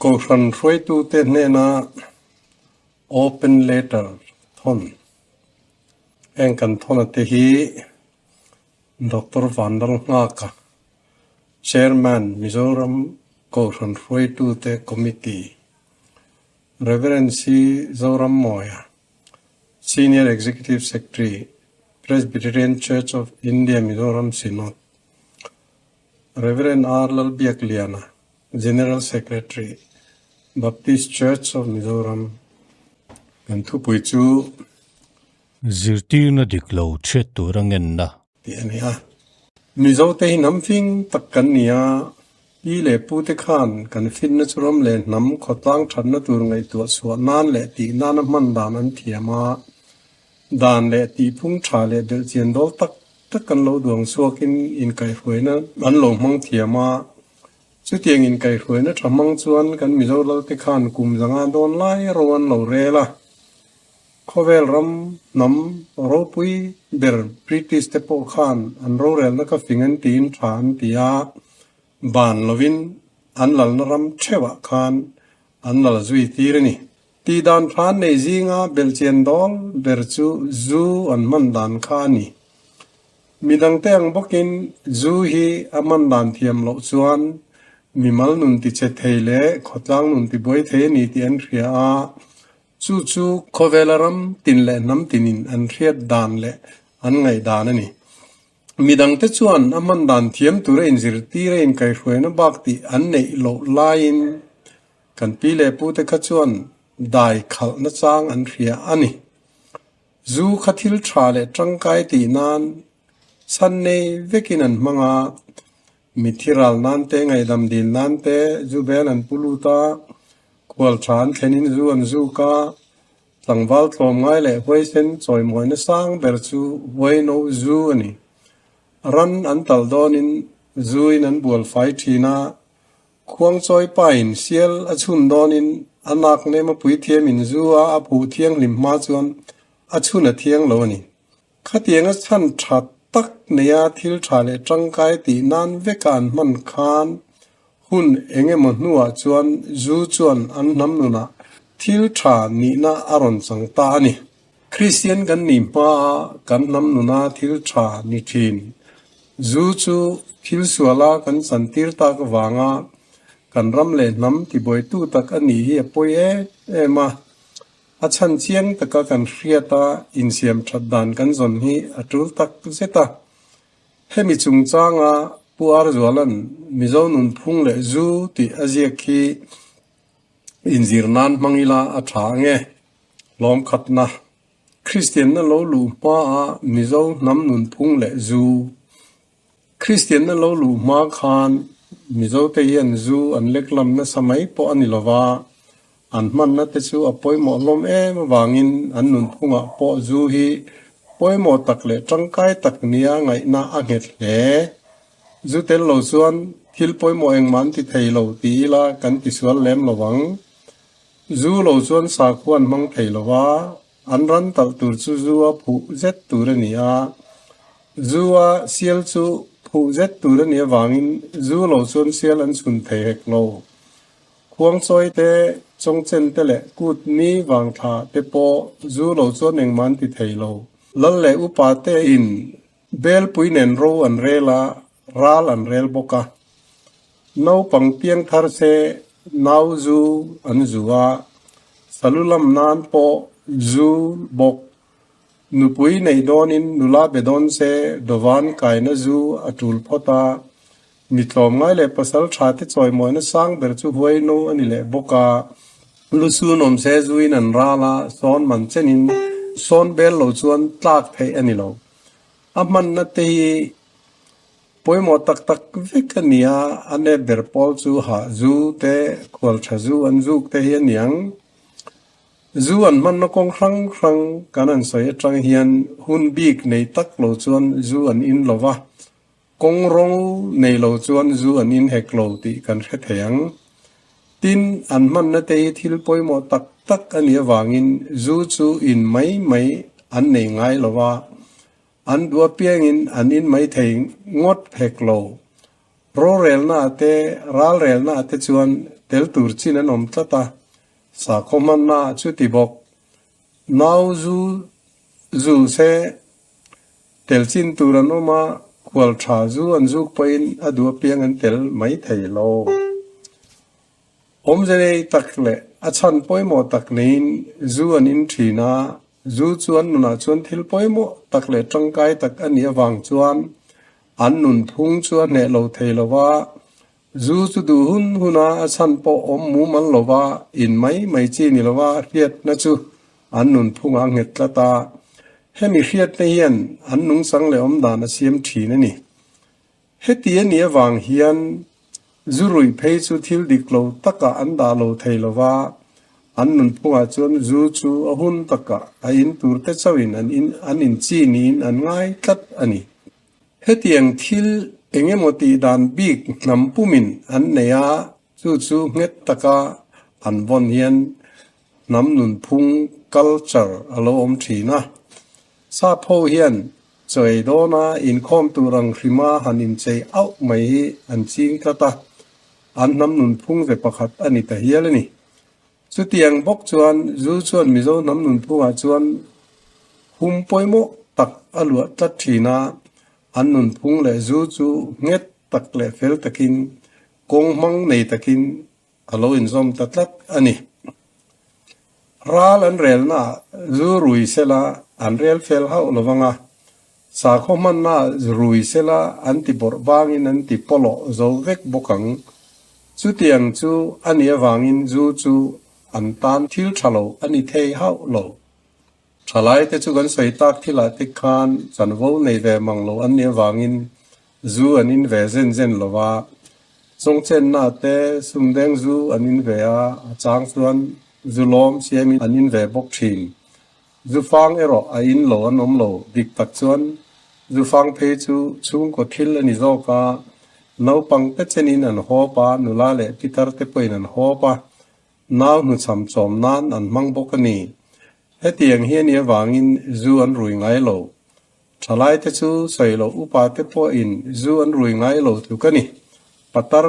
Kohhran hruaitute hnena Open Letter thawn. Heng kan thawn te hi Doctor Vanlalnghaka, Chairman, Mizoram Kohhran Hruaitute Committee, Rev. C. Zorammawia, Senior Executive Secretary, Presbyterian Church of India Mizoram Synod, Rev. R. Lalbiakliana, General Secretary, Baptist Church of Mizoram. Kan thupui chu. Zirtirna dik lo chhiat tur a ngenna. Tih a ni a. Mizote hi hnam fing tak kan ni a, pi leh pute khan kan finna chu ram leh hnam khawtlang thatna tur ngaihtuah chhuah nan leh tih nana hman dan an thiam a, dan leh tihphung tha leh belhchian dawl tak tak kan lo duang chhuakin inkaihhruaina an lo hmang thiam a. Chutiang inkaihhruaina tha hmang chuan kan Mizo lalte khan kum zanga dawn lai ro an lo rel a. Khawvel ram hnam ropui ber British te pawh khan an rorelna ka fing an tiin tha an ti a, ban lovin an lalna ram theuhah khan an lal zui tir a ni. Tih dan tha an nei zinga belhchian dawl ber chu zu an hman dan kha a ni. Midangte ang bawkin zu hi a hman dan thiam loh chuan mimal nun tichhe thei leh khawtlang nun tibuai thei a ni tih an hria a, Chu chu khawvela ram tin leh hnam tinin an hriat dan leh an ngaih dan a ni. Midangte chuan a hman dan thiam tura inzirtir a inkaihhruaina bak tih an neih loh laiin kan pi leh pute kha chuan dai khalhna chang an hria a ni. Zu kha thil tha leh tangkai tih nan chhan nei vekin an hmang a, Mitthi ral nan te, ngaihdam dil nan te zu bel an pu lut a, khual tha an thlenin zu an zuk a, tlangval tlawm ngai leh huaisen chawimawina sang ber chu huaino zu a ni. Ran an talh dawnin zuin an bual fai thin a, khuangchawi pain sial a chhun dawnin a nak nem a puithiamin zu a a phuh thianghlim hma chuan a chhun a thiang lo a ni. Khatianga chhan tha tak neia thil tha leh tangkai tih nan veka an hman khan hun eng emaw hnuah chuan zu chuan an hnam nunah thil tha nihna a rawn chang ta a ni. Kristian kan nih hmaa kan hnam nuna thil tha ni thin zu chu thil suala kan chantir tak avanga kan ram leh hnam tibuaitu tak a nih hi a pawi em em a. A chhan chiang taka kan hriat a, insiam that dan kan zawn hi a tul tak zet a. Hemi chungchanga Pu Arzuala'n Mizo nunphung leh zu tih a ziak hi inzir nan hmang ila a tha ange. Lawmkhatna, Kristianna lo luh hmaa Mizo hnam nunphung leh zu. Kristianna lo luh hma khan Mizote hian zu an lek lam nasa mai pawh a ni lova, an hmanna te chu a pawimawh hlawm em avangin an nunphungah pawh zu hi pawimawh tak leh tangkai tak nia ngaihna a nghet hle. Zu tel lo chuan thil pawimawh engmah an ti thei lo ti ila kan tisual lem lo ang. Zu lo chuan sakhua an hmang thei lo a, An ran talh tur chu zu a phuh zet tur a ni a, zu a sial chu phuh zet tur a nih avangin zu lo chuan sial an chhun thei hek lo. Khuangchawi te, chawngchen te leh kut ni vangthla te pawh zu lo chuan engmah an ti thei lo. Lal leh upa te in belpui nen ro an rel a, ral an rel bawk a. Naupang piang thar se nau zu an zu a, salu lam nan pawh zu bawk. Nupui nei dawnin nula be dawn se dawvan kaina zu a tul phawt a, mi tlawmngai leh pasal tha te chawimawina sang ber chu huai no a ni leh bawk a. Lu sun awm se zuin an ral a, sawn man chenin sawn bel lo chuan tlak theih a ni lo. A hmanna te hi Pawimawh tak tak vek a ni a, a nep ber pawl chu hah zu te, khual tha zu an zuk te hi a ni ang. Zu an hmanna kawng hrang hrang kan han sawi atang hian hun bik nei tak lo chuan zu an in lo va, kawng rawng nei lo chuan zu an in hek lo tih kan hre thei ang. Tin, an hmanna te hi thil pawimawh tak tak a nih avangin zu chu in mai mai an nei ngai lo va, An duh apiangin an in mai thei ngawt hek lo. Rorelna te, ralrelna te chuan tel tur chin an awm tlat a, sakhaw hmanna ah chuti bawk. Nau zu zu se tel chin tur an awm a, khual tha zu an zuk pawhin a duh apiang an tel mai thei lo. Awmze nei tak leh a chhan pawimawh tak neiin zu an in thin a, zu chu an nunah chuan thil pawimawh tak leh tangkai tak a nih avang chuan an nunphung chu a hneh lo thei lo va, zu chu duh hun huna a chhan pawh awm mumal lo va, in mai mai chi ni lova hriatna chu an nunphungah a nghet tlat a, hemi hriatna hian an nungchang leh awmdan a siam thin a ni. Heti a nih avang hian zu ruih phei chu thil dik lo takah an dah lo thei lo va, an nunphungah chuan zu chu a hun takah a in tur te chauhin an in an inchi niin an ngai tlat a ni. Hetiang thil eng emaw tih dan bik hnam pumin an nei a, chu chu nghet taka an vawn hian hnam nunphung, culture, a lo awm thin a. Sap ho hian Chawi dawna inkhawm tur ang hrima han inchei auh mai hi an ching tlat a, an hnam nunphung ve pakhat a ni ta hial a ni. Chutiang bawk chuan zu chuan Mizo hnam nunphungah chuan hum pawimawh tak a luah tlat thin a, an nunphung leh zu chu nghet tak leh fel takin, kawng hmang nei takin a lo inzawm ta tlat a ni. Ral an relnaah zu rui sela an rel fel hauh lo vang a, sakhaw hmannaah rui sela an ti bawrh vangin an ti pawlawh zo vek bawk ang. Chutiang chu a nih avangin zu chu an tan thil tha lo a ni thei hauh lo. Thalaite chu kan sawi tak thilah te khan chanvo nei ve mang lo an nih avangin zu an in ve zen zen lo va, chawngchenna te sumdeng zu an in ve a, a chang chuan zu lawm siamin an in ve bawk thin. Zu fang erawh a in lo an awm lo, dik tak chuan zu fang phei chu chhungkaw thil a ni zawk a, naupang te chenin an hawp a, nula leh pitar te pawhin an hawp a, Nau hnuchham chawm nan an hmang bawk a ni. Hetiang hi a nih avangin zu an rui ngai lo. Thalaite chu sawi loh upate pawhin zu an rui ngai lo tluk a ni. Patar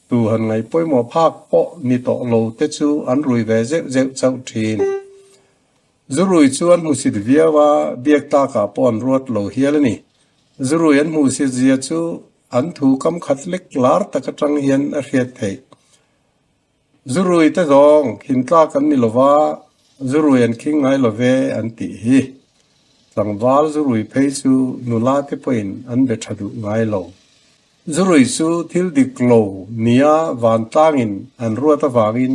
tu han ngaih pawimawh phak pawh ni tawh lo te chu an rui ve zeuh zeuh chauh thin. Zu rui chu an hmusit viau a, biak tlakah pawh an ruat lo hial a ni. Zu rui an hmuhsit zia chu an thu kam khat lek lar tak atang hian a hriat theih. Zurui te zawng khin tlak an ni lova, zurui an khing ngai lo ve an tih hi. Tlangval zurui phei chu nula te pawhin an be tha duh ngai lo. Zurui chu thil dik lo nia vantlangin an ruat avangin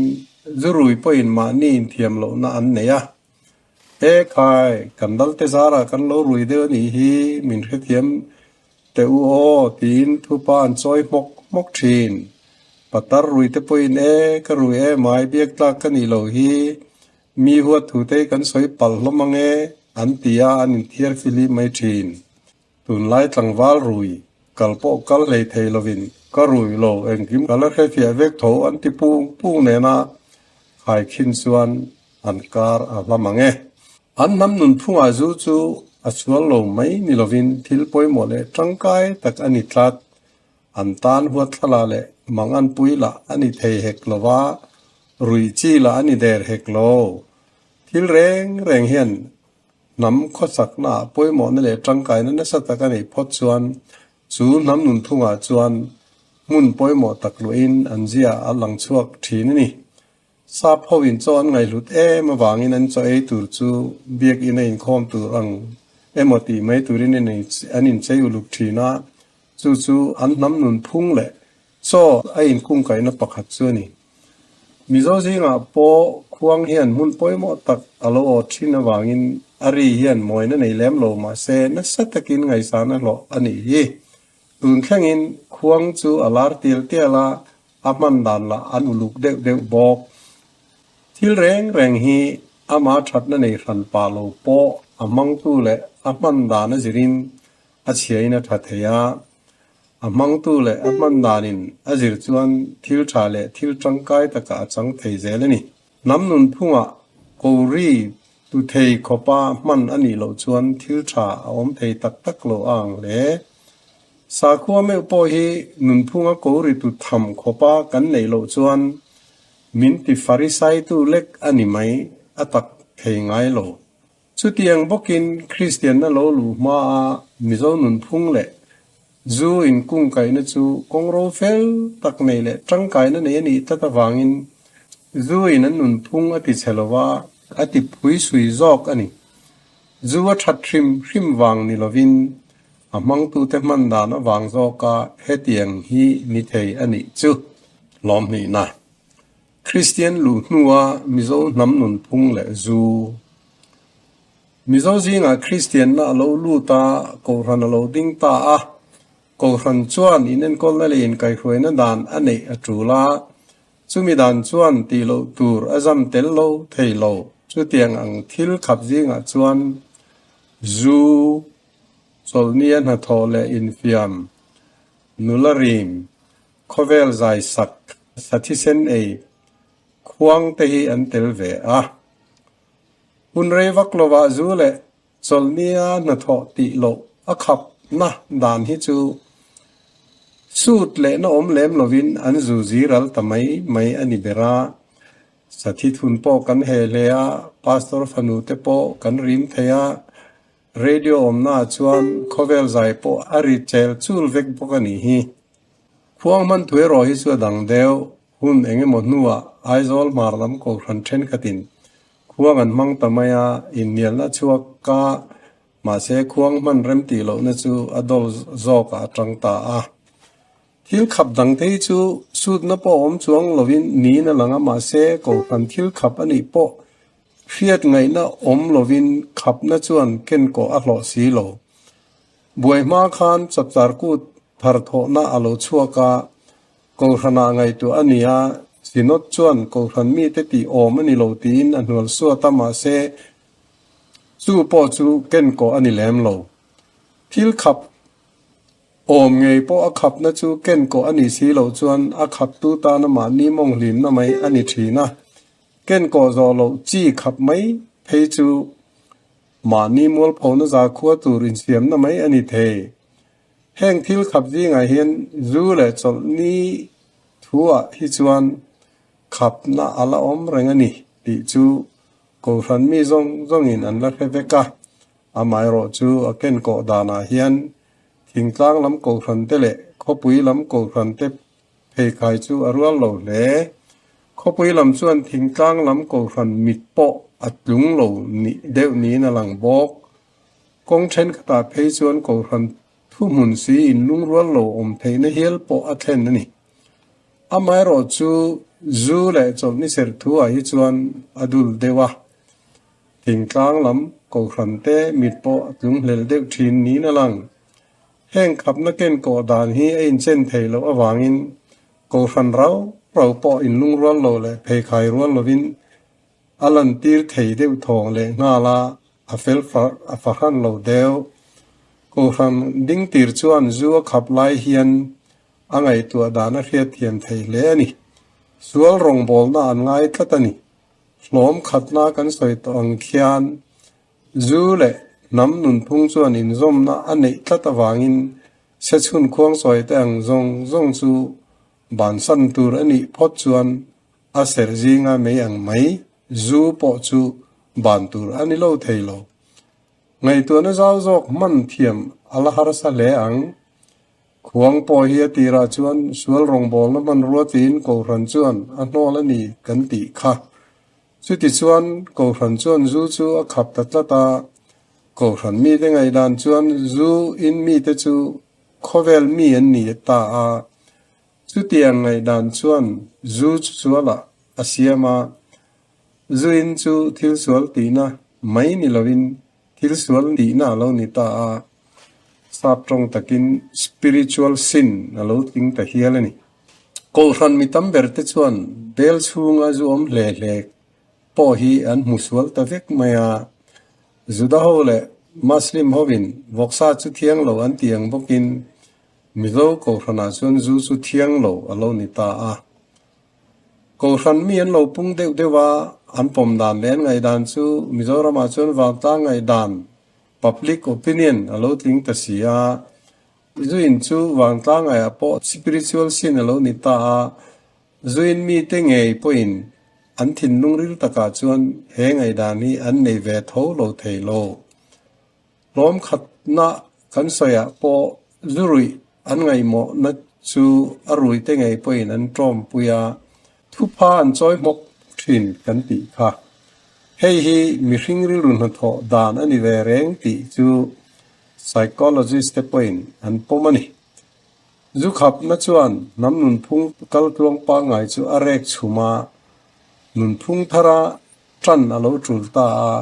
zurui pawhin mahni inthiam lohna an nei a. E khai, kan dal te zarah kan lo rui deuh a nih hi, min hrethiam Teh u aw, tiin thupa an chawi hmawk hmawk thin. Patar rui te pawhin e, ka rui e mai biak tlak ka nih loh hi, mi huat thu te hi kan sawi palh hlawm ang e, an ti a, an inthiar fihlim mai thin. Tunlai tlangval rui, kal pawh kal hlei thei lovin ka rui lo engkim ka la hrefiah vek tho an ti pung pung nena khaikhin chuan an kar a hlam ang e. An hnam nunphungah zu chu a sual lo mai ni lovin thil pawimawh leh tangkai tak a ni tlat. An tan huatthlala leh manganpui lah a ni thei hek lo va, ruih chi lah a ni der hek lo. Thil reng reng hian hnam khawsaknaah pawimawhna leh tangkaina nasa tak a neih phawt chuan chu hnam nunphungah chuan hmun pawimawh tak luahin an zia a lang chhuak thin a ni. Sap ho in chaw an ngaihhlut em avangin an chaw ei tur chu biakinn a inkhawm tur ang emaw tih mai turin an inchei uluk thin a, chu chu an hnam nunphung leh chaw a inkungkaihna pakhat chu a ni. Mizo zingah pawh khuang hian hmun pawimawh tak a lo aw thin avangin a ri hian mawina nei lem lo mahse nasa takin ngaihsana hlawh a nih hi. Tun thlengin khuang chu a lar tial tial a, A hman dan lah an uluk deuh deuh bawk. Thil reng reng hi ama thatna nei hran pah lo pawh a hmangtu leh a hman dan a zirin a chhiain a tha thei a. A hmangtu leh a hman danin a zir chuan thil tha leh thil tangkai takah a chang thei zel a ni. Hnam nunphungah kori tu thei khawpa hman a nih loh chuan thil tha a awm thei tak tak lo a ang hle. Sakhua meuh pawh hi nunphunga ko ritu tham khawpa kan neih loh chuan min ti farisaitu lek a ni mai, a tak thei ngai lo. Chutiang bawkin Kristianna lo luh hmaa Mizo nunphung leh zu inkungkaihna chu kawng ro fel tak nei leh tangkaina nei a nih tlat avangin zu in an nunphung a ti chhe lova, a ti phui sui zawk a ni. Zu a that hrim hrim vang ni lovin a hmangtute hman dan avang zawka hetiang hi ni thei a nih chu lawmhnihna. Kristian luh hnua Mizo hnam nunphung leh zu. Mizo zingah Kristianna a lo lut a, Kohhran a lo ding ta a. Kohhran chuan inenkawlna leh inkaihhruaina dan a neih a tul a, chumi dan chuan tih loh tur a zam tel lo thei lo. Chutiang ang thil khap zingah chuan zu, chawlhnia hnathawh leh infiam, nula rim, Khawvel zai sak sa thisen ei khuang te hi an tel ve a. Hun rei vak lovah zu leh chawlhnia hnathawh tih loh a khapna dan hi chu sut lehna awm lem lovin an zu ziral ta mai mai a ni ber a. Sathi thun pawh kan he hle a, pastor fanu te pawh kan rim thei a, Radio awmnaah chuan khawvel zai pawh a ri chel chul vek bawk a nih hi. Khuang hman thu erawh hi chu a dang deuh. Hun eng emaw hnuah Aizawl hmar lam kohhran thenkhatin khuang an hmang ta mai a, inhnialna chhuak ka mahse khuang hman rem tih lohna chu a dawl zawkah a tang ta a. Thil khap dangte hi chu sutna pawh awm chuang lovin niin a lang a, mahse kohhran thil khap a nih pawh Hriat ngaihna awm lovin khapna chuan kenkawh a hlawh si lo. Buai hma khan chapchar kut thar thawhna a lo chhuak a, Kohhranah ngaihtuah a ni a, Synod chuan Kohhran mite tih awm a ni lo tiin a hnual suat a, mahse chu pawh chu kenkawh a ni lem lo. Thil khap awm ngei pawh a khapna chu kenkawh a nih si loh chuan a khaptu tana mahni mawnghlimna mai a ni thin a. Kenkawh zawh loh chi khap mai phei chu mahni mualphona zakhua tur insiamna mai a ni thei. Heng thil khap zingah hian zu leh chawlhni thuah hi chuan khapna a la awm reng a ni tih chu Kohhran mi zawng zawngin an la hre vek a. Amaherawhchu a kenkawh danah hian thingtlang lam Kohhran te leh khawpui lam Kohhran te Pheikhai chu a rual lo hle. Khawpui lam chuan thingtlang lam kohhran mit pawh a tlung lo nih deuh niin a lang bawk. Kawng thenkhatah phei chuan kohhran thuhmun si inlungrual lo awm theihna hial pawh a thlen a ni. Amaherawh chu zu leh chawlhni serh thuah hi chuan a dul deuh a. Thingtlang lam kohhran te mit pawh a tlung hlel deuh thin niin a lang. Heng khapna kenkawh dan hi a inchen thei loh avangin Kohhran rau rau pawh inlungrual lo leh pheikhai rual lovin a lantir thei deuh thawng leh nghal a, a fel a fahran lo deuh. Kohhran dingtir chuan zu a khap lai hian a ngaihtuah dan a hriatthiam thei hle a ni. Sual rawngbawlna an ngai tlat a ni. Hlawm khatna kan sawi tawh ang khian Zu leh hnam nunphung chuan inzawmna a neih tlat avangin sechhun khuangsawi te ang zawng zawng chu bansan tur a nih phawt chuan a serh zinga mei ang mai zu pawh chu ban tur a ni lo thei lo. Ngaihtuahna zau zawk hman thiam a la harsa hle ang. Khuang pawh hi a tirah chuan sual rawngbawlna hmanrua tiin Kohhran chuan a hnawl a ni kan tih kha. Chutichuan, Kohhran chuan zu chu a khap ta tlat a. Kohhran mite ngaihdan chuan zu in mite chu khawvel mi an ni ta a. Chutiang ngaihdan chuan zu chu sualah a siam a. Zu in chu thil sual tihna mai ni lovin thil sual tihna a lo ni ta a. Sap tawng takin spiritual sin a lo tling ta hial a ni. Kohhran mi tam ber te chuan bel chhunga zu awm hle hle pawh hi an hmu sual ta vek mai a. Juda ho leh Muslim hovin vawksa chu thiang lo an ti ang bawkin Mizo Kohhranah chuan zu chu thiang lo a lo ni ta a. Kohhran mi an lo pung deuh deuh a, an pawm dan leh an ngaihdan chu Mizoramah chuan vantlang ngaihdan, public opinion, a lo tling ta si a. Zuin chu vangtlang aiah pawh spiritual sin a lo ni ta a, zuin mite ngei pawhin an thinlung ril takah chuan he ngaihdan hi an nei ve tho lo thei lo. Hlawm khatna kan sawiah pawh zu ruih an ngaihmawhna chu a ruite ngei pawhin an tawmpui a, thupha an chawi hmawk thin kan tih kha. Hei hi mihring rilru hnathawh dan a ni ve reng tih chu Psychologist te pawhin an pawm a ni. Zu khapna chuan hnam nunphung kaltluang pangngai chu a rek chhum a, nunphung thara tan a lo tul ta a.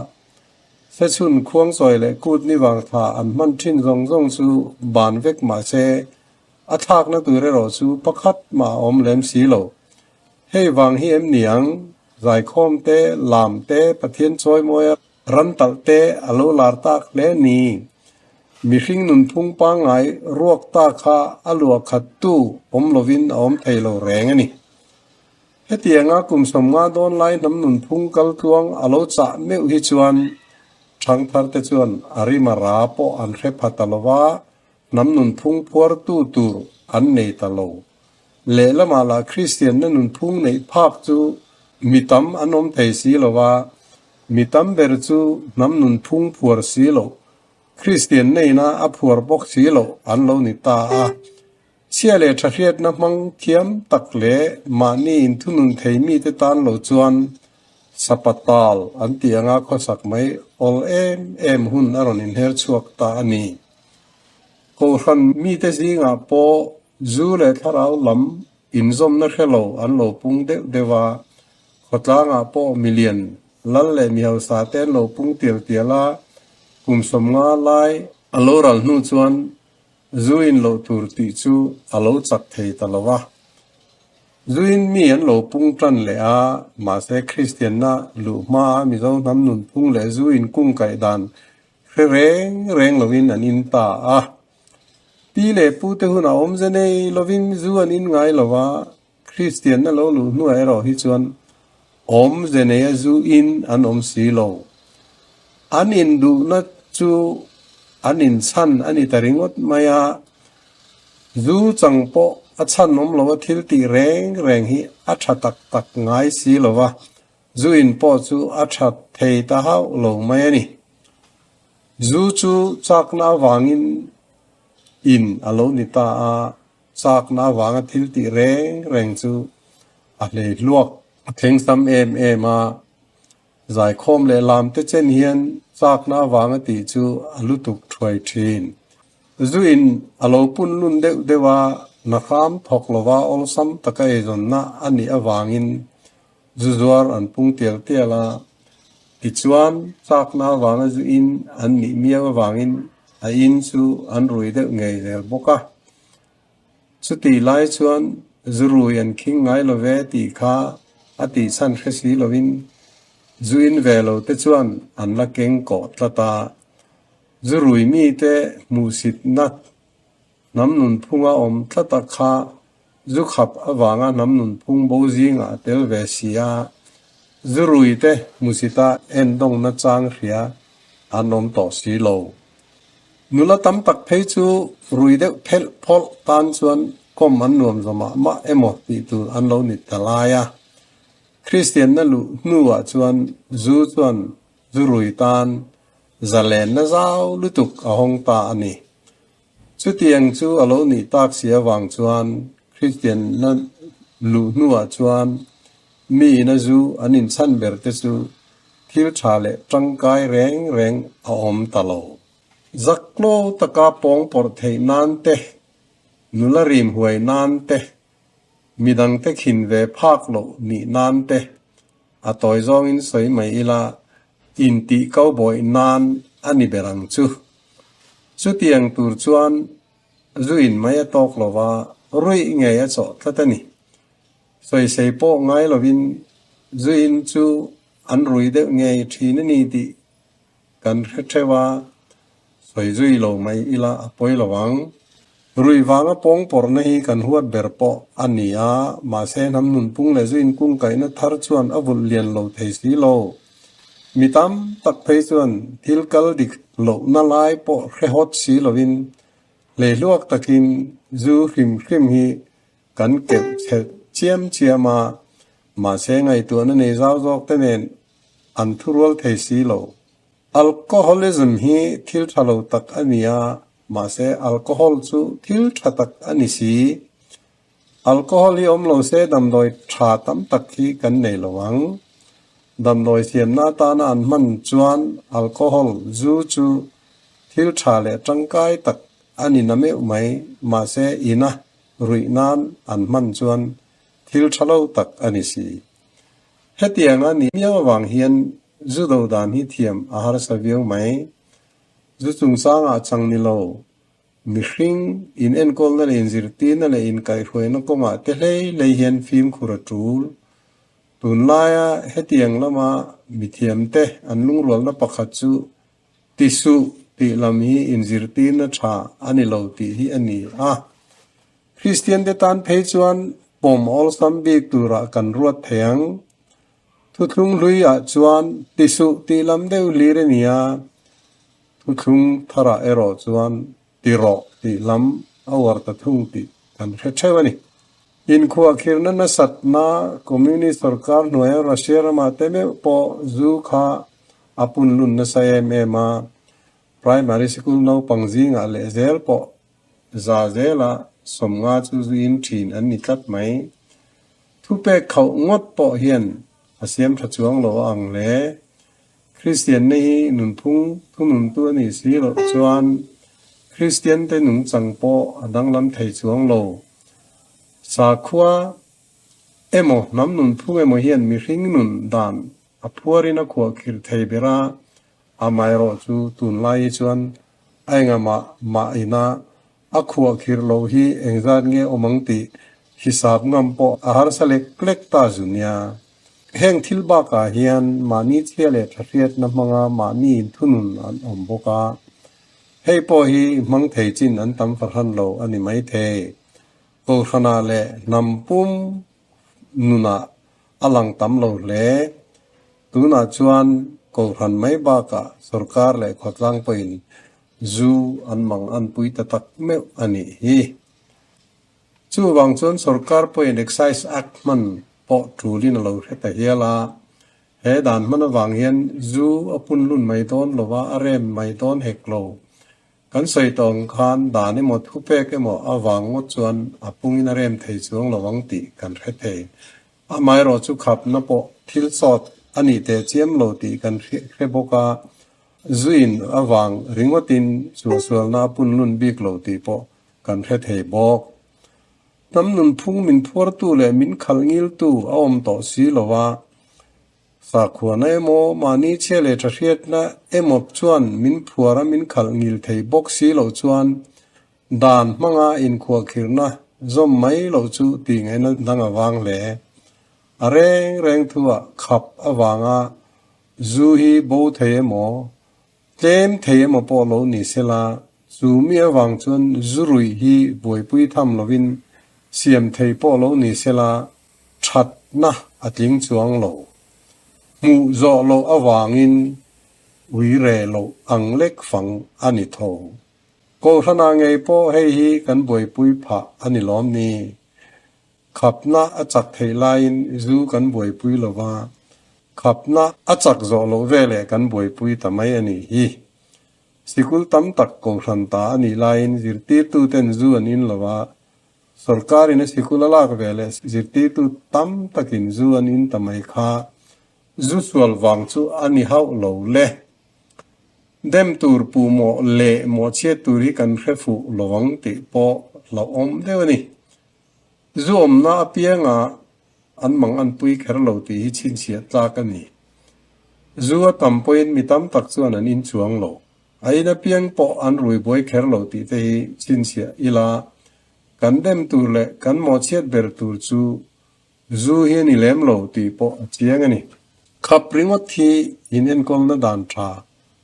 Sechhun khuangchawi leh kut ni vang thla an hman thin zawng zawng chu ban vek mah se, a thlakna tur erawh chu pakhat mah a awm lem si lo. Hei vang hi em ni ang? Zaikhawm te, lam te, Pathian chawimawia Ram talh te a lo lar tak hle ni. Mihring nunphung pangngai ruak ta kha a luah khat tu awm lovin a awm thei lo reng a ni. Hetianga kum 50 dawn lai hnam nunphung kal tluang a lo chah meuh hi chuan thangthar te chuan a rima ra pawh an hre pha ta lova, hnam nunphung phuartu tur an nei ta lo. Lehlamah lah Kristianna nunphung neih phak chu mi tam an awm thei si lo va, mi tam ber chu hnam nunphung phuar si lo, Kristian neina a phuar bawk si lo an lo ni ta a. Chhia leh tha hriatna hmang thiam tak leh mahni inthunun thei mite tan lo chuan sapatal an tih anga khawsak mai awl em em hun a rawn inher chhuak ta a ni. Kohhran mite zingah pawh Zu leh thlarau lam inzawmna hre lo an lo pung deuh deuh a, khawtlangah pawh milian lal leh mihausa te an lo pung tial tial a, kum 50 lai a lo ral hnu chuan zu in loh tur tih chu a lo chak thei ta lo a. Zu in mi an lo pung tan leh a, mahse Kristianna luh hmaa Mizo hnam nunphung leh zu in kungkaih dan hre reng reng lovin an in ta a. Pi leh pu te hunah awmze nei lovin zu an in ngai lo va, Kristianna lo luh hnuah erawh hi chuan awmze neia zu in an awm si lo. An induhna chu an inchhan a ni ta ringawt mai a, zu chang pawh a chhan awm lo a thil tih reng reng hi a tha tak tak ngai si lo va, zu in pawh chu a tha thei ta hauh lo mai a ni. Zu chu chakna avangin in a lo ni ta a, chakna avanga thil tih reng reng chu a hlei hluak. A thleng sam em em a, zaikhawm leh lam te chen hian chakna avanga tih chu a lutuk thuai thin. Zu in a lo pun lun deuh deuh a, nahram thawk lova awlsam taka eizawnna a nih avangin Zu zuar an pung tial tial a, tichuan chakna avanga zu in an nih miau avangin a in chu an rui deuh ngei zel bawk a. Chutih lai chuan zu rui an khing ngai lo ve tih kha a tih chhan hre si lovin zu in ve lo te chuan an la keng kawh tlat a. Zu rui mite hmuhsitna Hnam nunphunga awm tlat a kha zu khap avanga hnam nunphung bo zingah a tel ve si a, zu rui te hmusita endawngna chang hria an awm tawh si lo. Nula tam tak phei chu rui deuh phelh phawlh tan chuan kawm an nuam zawm ah mah emaw tih tur an lo ni ta lai a. Kristianna luh hnuah chuan zu chuan zu rui tan zalenna zau lutuk a hawng ta a ni. Chutiang chu a lo nih tak si avang chuan Kristianna luh hnuah chuan mi ina zu an inchhan ber te chu thil tha leh tangkai reng reng a awm ta lo. Zaklo taka pawng pawrh theih nan te, nula rim huai nan te, midangte khin ve phak loh nih nan te a tawi zawngin sawi mai ila intih cowboy nan a ni ber ang chu. Chutiang tur chuan zu in mai a tawk lo va, ruih ngei a chawh tlat a ni. Sawisei pawh ngai lovin zu in chu an rui deuh ngei thin a ni tih kan hre theuh a, sawi zui lo mai ila a pawi lo ang. Rui vanga pawng pawrhna hi kan huat ber pawh a ni a, mahse hnam nunphung leh zu inkungkaihna thar chuan a vulh lian lo thei si lo. Mi tam tak phei chuan thil kal dik lohna lai pawh hre hawt si lovin Hleihluak takin zu hrim hrim hi kan keuh chhelh chiam chiam a, mahse ngaihtuahna nei zau zawk te nen an thurual thei si lo. Alcoholism hi thil tha lo tak a ni a, mahse alcohol chu thil tha tak a ni si. Alcohol hi awm lo se damdawi tha tam tak hi kan nei lo ang. Damdawi siamna atana an hman chuan alcohol, zu, chu thil tha leh tangkai tak a ni na meuh mai, mahse ina ruih nan an hman chuan thil tha lo tak a ni si. Hetianga ni miau avang hian zu do dan hi thiam a harsa viau mai. Zu chungchangah chang ni lo Mihring in enkawlna leh inzirtirna leh inkaihhruaina kawngah te hlei hlei hian fimkhur a tul. Tunlaia hetiang lama mithiamte an lungrualna pakhat chu ti suh tih lam hi inzirtirna tha a ni lo tih hi a ni a. Kristiante tan phei chuan pawm awlsam bik turah kan ruat thei ang. Thuthlung hluiah chuan ti suh tih lam deuh hlir a ni a. Thuthlung tharah erawh chuan ti rawh tih lam a uar ta thung tih kan hre theuh a ni. Inkhuahkhirna nasatna Communist sorkar hnuaia Russia ramah te meuh pawh zu kha a punlun nasa em em a, primary sikul naupang zingah leh zel pawh za zela 50 chu zuin thin an ni tlat mai. Thupek khauh ngawt pawh hian a siam tha chuang lo a ang hle. Kristianna hi nunphung thununtu a nih si loh chuan Kristiante nungchang pawh a danglam thei chuang lo. Sakhua emaw hnam nunphung emaw hian mihring nun dan a phuarin a khuahkhirh thei ber a, amaherawh chu tunlai hi chuan a engah mah ina a khuahkhirh loh hi engzat nge awm ang tih hisap ngam pawh a harsa lek lek ta zu nia. Heng thil bakah hian mahni chhia leh tha hriatna hmanga mahni inthunun an awm bawk a, hei pawh hi hmang thei chin an tam fahran lo a ni maithei. Kohhranah leh hnam pum nunah a lang tam lo hle. Tunah chuan Kohhran mai bakah sorkar leh khawtlang pawhin zu an mang an pui ta tak meuh a nih hi. Chuvang chuan sorkar pawhin Excise Act hman pawh tulin a lo hre ta hial a, he dan hman avang hian zu a punlun mai dawn lo va, a rem mai dawn hek lo. Kan sawi tawh ang khan dan emaw thupek emaw avang ngawt chuan a pungin a rem thei chuang lo ang tih kan hre thei. Amaherawh chu khapna pawh thil sawt a nih teh chiam lo tih kan hre bawk a, zuin avang ringawtin suahsualna a punlun bik lo tih pawh kan hre thei bawk. Hnam nunphung min phuartu leh min khalh ngiltu a awm tawh si lo a, sakhuana emaw mahni chhia leh tha hriatna emaw chuan min phuar a min khalh ngil thei bawk si loh chuan dan hmanga inkhuahkhirhna zawm mai loh chu tih ngaihna dang a vang hle. A reng reng thuah khap avanga zu hi bo thei emaw Tlem thei emaw pawh lo ni sela, chu mi avang chuan zu ruih hi buaipui tham lovin siam thei pawh lo ni sela, thatna a tling chuang lo. Hmuh zawh loh avangin ui reh loh ang lek fang a ni tho. Kohhrana ngei pawh hei hi kan buaipui phah a ni lawm ni? Khapna a chak theih laiin zu kan buaipui lo va, khapna a chak zawh loh veleh kan buaipui ta mai a nih hi. Sikul tam tak kohhran ta a nih laiin zirtirtuten zu an in lo va, sorkarin a sikul a lak veleh zirtirtu tam takin zu an in ta mai kha zu sual vang chu a ni hauh lo le. Dem tur puhmawh leh mawhchhiat tur hi kan hre fuh lo ang tih pawh hlauhawm deuh a ni. Zu awmna apianga an mang an pui kher lo tih hi chhinchhiah tlak a ni. Zu a tam pawhin mi tam tak chuan an inchuang lo. A in apiang pawh an rui buai kher lo tih te hi chhinchhiah ila, kan dem tur leh kan mawhchhiat ber tur chu zu hi a ni lem lo tih pawh a chiang a ni. Khap ringawt hi inenkawlna dan tha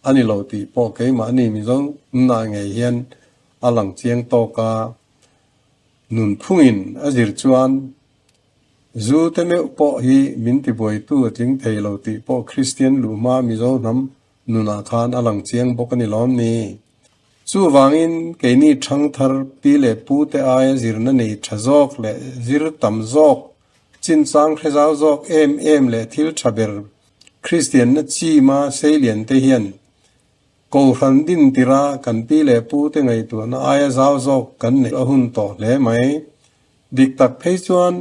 a ni lo tih pawh keimahni Mizo nunah ngei hian a lang chiang tawk a. Nunphungin a zir chuan zu te meuh pawh hi min tibuaitu a tling thei lo tih pawh Kristian luhma Mizo hnam nunah khan a lang chiang bawk a ni lawm ni? Chuvangin keini ṭhangthar pi leh pute aia zirna nei ṭha zawk leh zir tam zawk, chinchang hre zau zawk em em leh thil ṭha ber Kristianna chima seiliante hian Kohhran din tira kan pi leh pute ngaihtuahna aia zau zawk kan neih a hun tawh hle mai. Dik tak phei chuan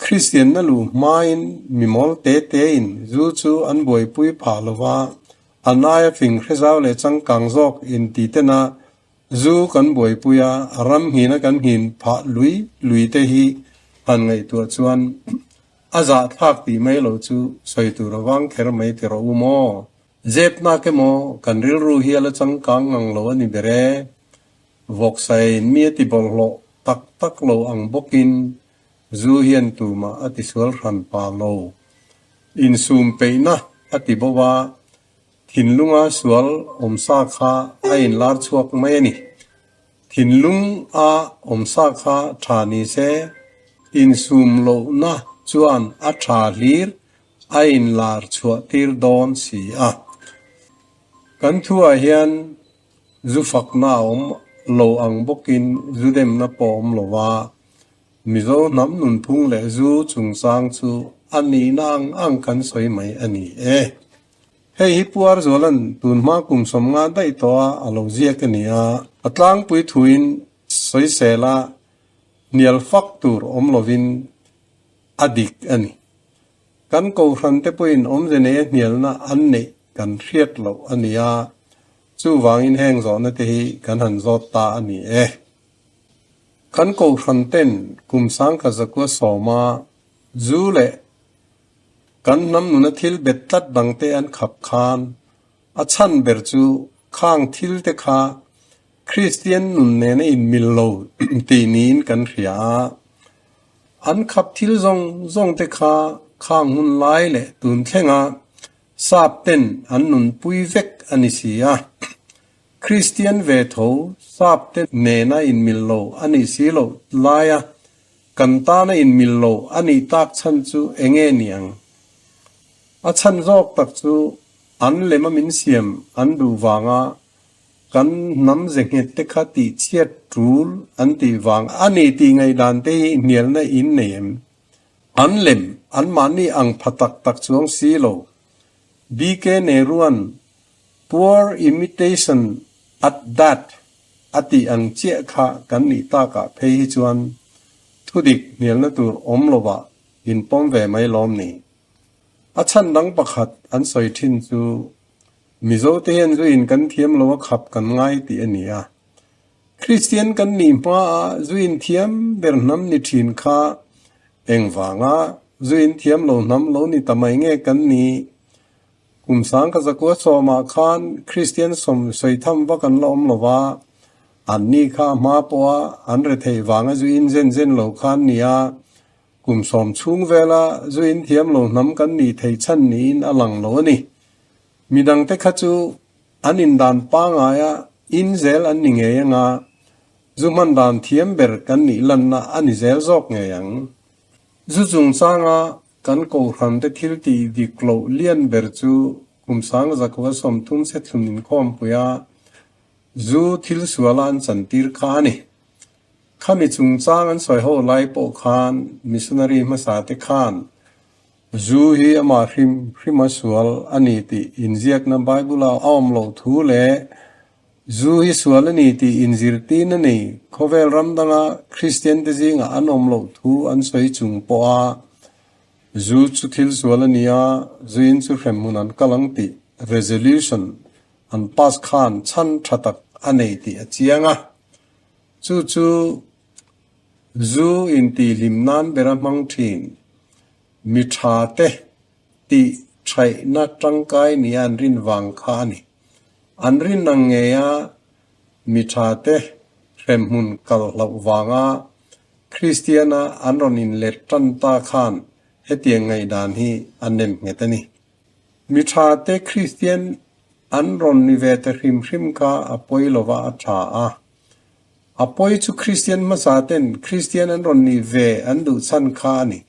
Kristianna luh hmain mi mawl te tein zu chu an buaipui phah lo va, an aia fing hre zau leh changkang zawk inti tena zu kan buaipui a, a ram nghina kan nghin phah lui lui te hi han ngaihtuah chuan a zahthlak tih mai lo chu sawi tur a vang kher mai ti rawh u maw? Zepnak emaw kan rilru hi a la changkang ngang lo a ni ber e. Vawksain mi a ti bawlhhlawh tak tak lo ang bawkin Zu hian tumah a tisual hran pa lo. Insum peihna a ti bo a, thinlunga sual awmsa kha a inlar chhuak mai a ni. Thinlung a awmsa kha tha ni se, insum lohna chuan a tha hlir a inlar chhuah tir dawn si a. Kan thuah hian zu fakna a awm lo ang bawkin zu demna pawh a awm lo va. Mizo hnam nunphung leh zu chungchang chu a nihna ang ang kan sawi mai a ni e. Hei hi Pu Arzuala'n tun hma kum 50 daih tawh a a lo ziak a ni a, a tlangpui thuin sawisela hnial fak tur awm lovin a dik a ni. Kan kohhran te pawhin awmze neia hnialna an neih kan hriat loh a ni a, chuvangin heng zawhna te hi kan han zawt ta a ni e. Kan kohhran ten kum 1910 a zu leh kan hnam nuna thil bet tlat dang te an khap khan a chhan ber chu khang thil te kha Kristian nun nena inmil lo tih niin kan hria a. An khap thil zawng zawng te kha khang hun lai leh tun thlenga sap ten an nunpui vek a ni si a. Kristian ve tho sap te nena inmil lo a nih si loh laia kan tana inmil lo a nih tak chhan chu enge ni ang? A chhan zawk tak chu an lema min siam an duh vanga kan hnam ze nghet te kha tih chhiat tul an tih vang a ni tih ngaihdan te hi hnialna in nei em? An lem anmahni ang pha tak tak chuang si lo. BK Nehruan Poor imitation at that a tih ang chiah kha kan nih takah phei hi chuan thudik hnialna tur awm lovah inpawm ve mai lawm ni. A chhan dang pakhat an sawi thin chu Mizote hian zuin kan thiam lo a khap kan ngai tih a ni a. Kristian kan nih hmaah zuin thiam ber hnam ni thin kha engvanga zuin thiam lo hnam lo ni ta mai nge kan nih? Kum 1910 khan Kristian sawm sawi tham vak an la awm lo va, anni kha hma pawha an retheih vanga zu in zen zen lo khan nia, kum 10 chhung vela zu in thiam lo hnam kan nih theih chhan niin a lang lo a ni. Midangte kha chu an indan pangaia in zel an ni ngei anga, zu hman dan thiam ber kan nih lanna a ni zel zawk ngei ang. Zu chungchanga Kan kohhrante thil tih dik loh lian ber chu kum 1930 sethlun inkhawmpuia zu thil suala an chantir kha a ni. Khami chungchang an sawi ho lai pawh khan missionary hmasa te khan zu hi amah hrim hrima sual a ni tih inziakna Bible-a a awm loh thu leh zu hi sual a ni tih inzirtin a ni. Khawvel ram danga Kristian te zingah an awm loh thu an sawi chung pawha zu chu thil sual a ni a, zuin chu hremhmun an kal ang tih resolution an pass khan chhan tha tak a nei tih a chiang a. Chu chu zu intihhlim nan bera hmang thin mi tha te tih thaihna tangkai nia an rin vang kha a ni. An rin ang ngeia mi tha te hremhmun kal hlauh vanga Kristiana an rawn inlet tan ta khan hetiang ngaihdan hi a nem nghet a ni. Mi tha te Kristian an rawn ni ve ta hrim hrim kha a pawi lova a tha a. A pawi chu Kristian hmasa ten Kristian an rawn nih ve an duh chhan kha a ni.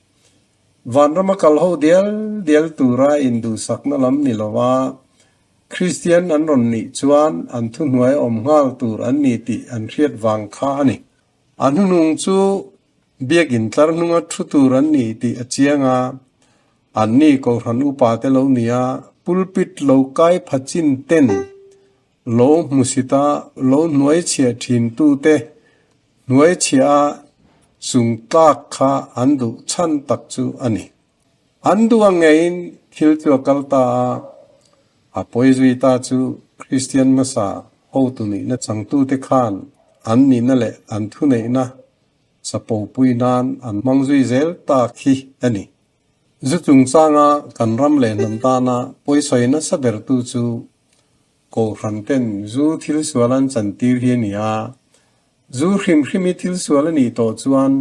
Vanrama kal ho dial dial tura induhsakna lam ni lova. Kristian an rawn nih chuan an thuhnuai awm nghal tur an ni tih an hriat vang kha a ni. A hnuhnung chu biakin tlar hnunga thu tur an ni tih a chiang a, anni Kohhran upate lo nia pulpit lo kai pha chin ten lo hmusita lo hnuaichhiah thintute hnuaichhiah a chung tlak kha an duh chhan tak chu a ni. An duh ang ngeiin thil chu a kal ta a, a pawi zui ta chu Kristian hmasa hotu nihna changtute khan an nihna leh an thuneihna chapopui nan an hmang zui zel tak hi a ni. Zu chungchanga kan ram leh hnam tana pawisawi nasa bertu chu Kohhran ten zu thil sual an chantir hi a ni a, zu hrim hrim hi thil sual a nih tawh chuan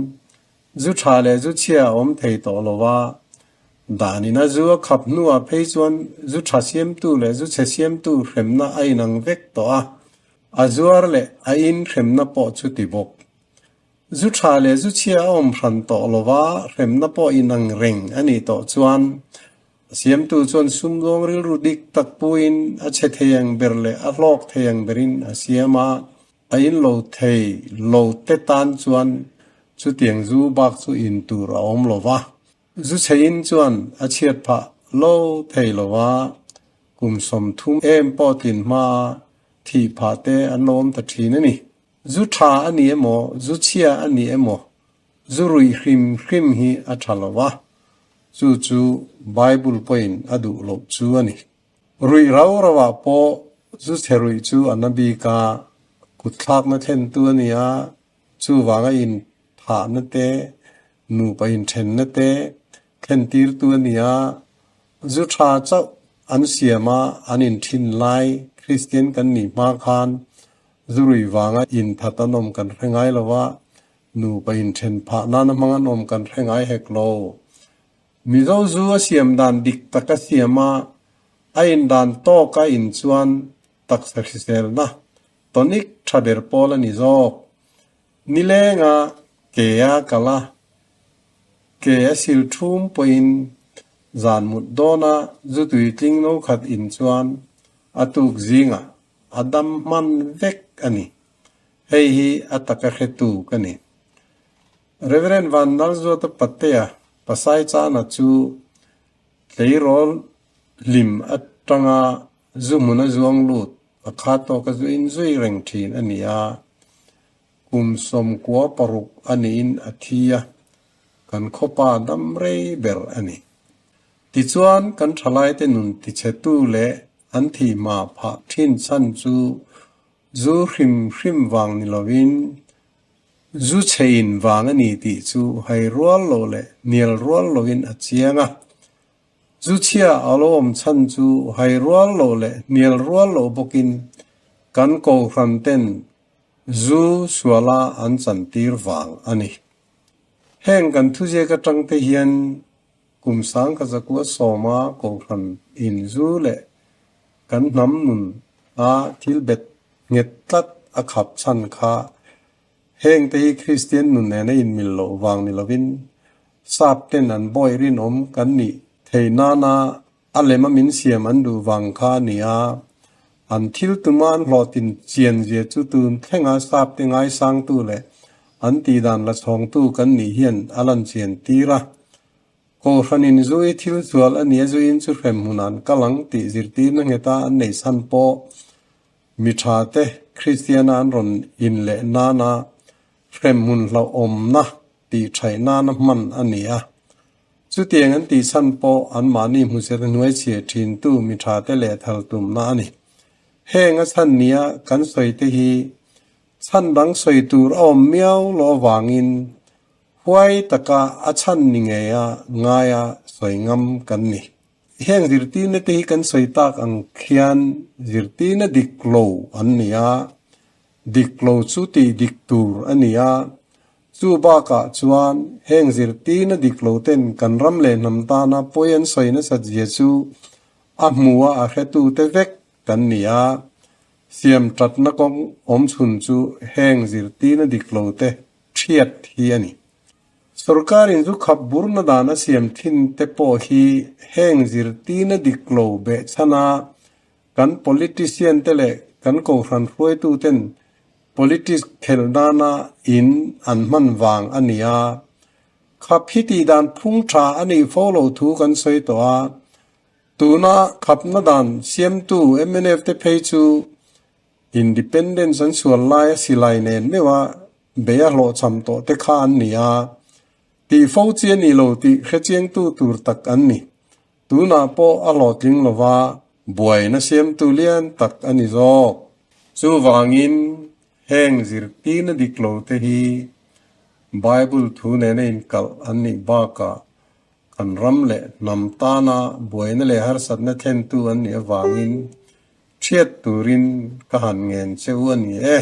zu tha leh zu chhia a awm thei tawh lo a, danin a zu a khap hnuah phei chuan zu tha siamtu leh zu chhe siamtu hremna a inang vek tawh a, a zuar leh a in hremna pawh chu ti bawk. Zu tha leh zu chhia a awm hran tawh lo a, hremna pawh inang reng a nih tawh chuan A siamtu chuan sumdawng rilru dik tak puiin a chhe thei ang ber leh a hlawk thei ang berin a siam a, a in lo thei lo te tan chuan chutiang zu bak chu in tur a awm lo va. Zu chhe in chuan a chhiat phah lo thei lo va, kum 30 em pawh tlin hmaa thih phah te an lo awm ta thin a ni. Zu tha a ni emaw, zu chhia a ni emaw, Zu ruih hrim hrim hi a tha lo a, chu chu Bible pawhin a duh loh chu a ni. Ruih rau rauah pawh zu chhe ruih chu a na bik a, kutthlakna thlentu a ni a, chuvanga inthahna te, nupa inthenna te thlentirtu a ni a, zu tha chauh an siam a, an inthin lai Kristian kan nih hma khan zu ruih vanga inthat an awm kan hre ngai lo a, Nupa inthen phah nana hmang an awm kan hre ngai hek lo. Mizo zu a siam dan dik tak a siam a, a in dan tawk a in chuan taksa hriselna tonic tha ber pawl a ni zawk. Nilenga ke a kal a, ke a sil thum pawhin zan mut dawna zu tuitling no khat in chuan a tuk zingah a dam hman vek a ni. Hei hi a taka hretu ka ni. Rev. Van Nalzuata Patea Pasai Chana chu tleirawl hlim atanga zu hmuna zuang lut a kha tawka zu in zui reng thin a ni a, kum 96 a niin a thi a, kan khawpa dam rei ber a ni. Tichuan kan thalaite nun tichhetu leh an thihma phah thin chhan chu Zu hrim hrim vang ni lovin zu chhe in vang a ni tih chu hai rual lo leh hnial rual lovin a chiang a. Zu chhia a lo awm chhan chu hai rual lo leh hnial rual lo bawkin kan kohhran ten zu suala an chantir vang a ni. Heng kan thuziak atang te hian Kum 1970 kohhran in zu leh kan hnam nun a thil bet nghet tlat a khap chhan kha heng te hi Kristian nun nena inmil loh vang ni lovin sap ten an bawi rinawm kan nih thei nana a lem a min siam an duh vang kha a ni a, an thil tuma an hlawhtlin chian zia chu tun thlenga sap te ngaisangtu leh an tihdan la chhawngtu kan nih hian a lan chian tir a. Kohhranin zui thil sual a nia zuiin chu hrem hmun an kal ang tih zirtirna ngheta an neih chhan pawh mi tha te Kristiana an rawn in leh nana hrem hmun hlauhawmna tih thaih nana hman a ni a. Chutiang an tih chhan pawh anmahni hmuhset hnuai chhiah thintu mi tha te leh thal tumna a ni. Heng a chhan nia kan sawi te hi chhan dang sawi tur a awm miau loh avangin Huai taka a chhan ni ngeia ngaia sawi ngam kan ni. Heng zirtirna te hi kan sawi tak ang khian zirtirna dik lo an ni a, dik lo chu tih dik tur a ni a, chu bakah chuan heng zirtirna dik lo ten kan ram leh hnam tana pawi an sawi nasat zia chu a hmu a a hretu te vek kan ni a, siam tatna kawng awm chhun chu heng zirtirna dik lo te Thiat hi a ni. Sorkarin zu khap burna dan a siam thin te pawh hi heng zirtirna dik lo behchhana Kan politician te leh kan kohhran hruaitu ten politics khelh nana in an hman vang a ni a. Khap hi tih dan phung tha a nih fo lo thu kan sawi tawh a. Tuna khapna dan siamtu mnf te phei chu Independence an sual laia silai nen meuha bei a hlawhchham tawh te kha an ni a. Tih fo chi a ni lo tih hrechiangtu tur tak an ni. Tunah pawh a hlawhtling lova buaina siamtu lian tak a ni zawk. Chuvangin heng zirtirna dik lo te hi Bible thu nena inkalh an nih bakah kan ram leh hnam tana buaina leh harsatna thlentu an nih avangin Hriat turin ka han ngen che u a ni e.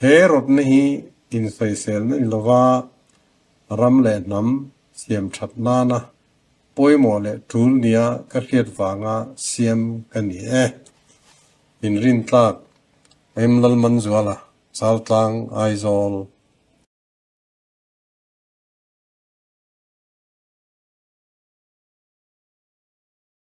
He rawtna hi insawiselna ni lova ram leh hnam siam that nana pawimawh leh tul nia ka hriat vanga siam ka ni e. Inrintlak, M. Lalmanzuala, Chaltlang, Aizawl.